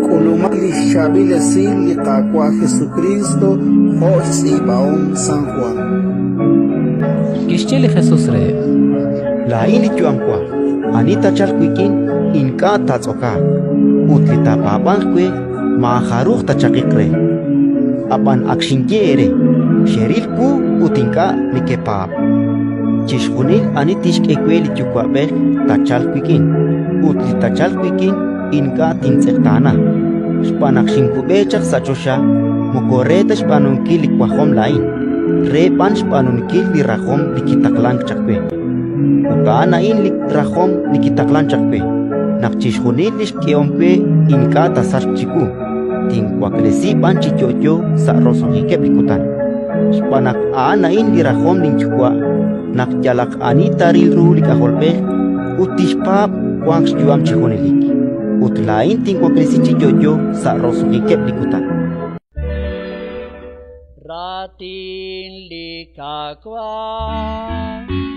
K'ulumaq li xchaab'il esil li Qaawa' Jesukriist jo' xtz'iib'ahom San Jwan. Kixye li Jesus reheb': Laa'in li yu'am wa. Ani taachalq wik'in ink'a' taatz'okaaq, ut li taapaab'anq we maajaruj taachaqiq re. Ab'an ak xinye eere: xeril wu ut ink'a' nekepaab'. Chixjunil ani tixk'e we li Yuwa'b'ej taachalq wik'in, ut li taachalq wik'in ink'a' tintz'eqtaana. Xb'aan naq xinkub'e chaq sa' choxa moko re ta xb'aanunkil li wajom laa'in, re b'an xb'aanunkil li rajom li kitaqlank chaq we. Ut a'an a'in li rajom li kitaqlank chaq we: naq chixjunil li xk'ehom we ink'a' taasachq chiwu, tinwaklesi b'an chi yo'yo sa' roso'jikeb' li kutan. Xb'aan naq a'an a'in li rajom linYuwa', naq yalaq ani taaril ru li K'ajolb'ej ut tixpaab' wanq xyu'am chi junelik, ut laa'in tinwaklesi chi yo'yo sa' roso'jikeb' li kutan. Raatin li Qaawa'.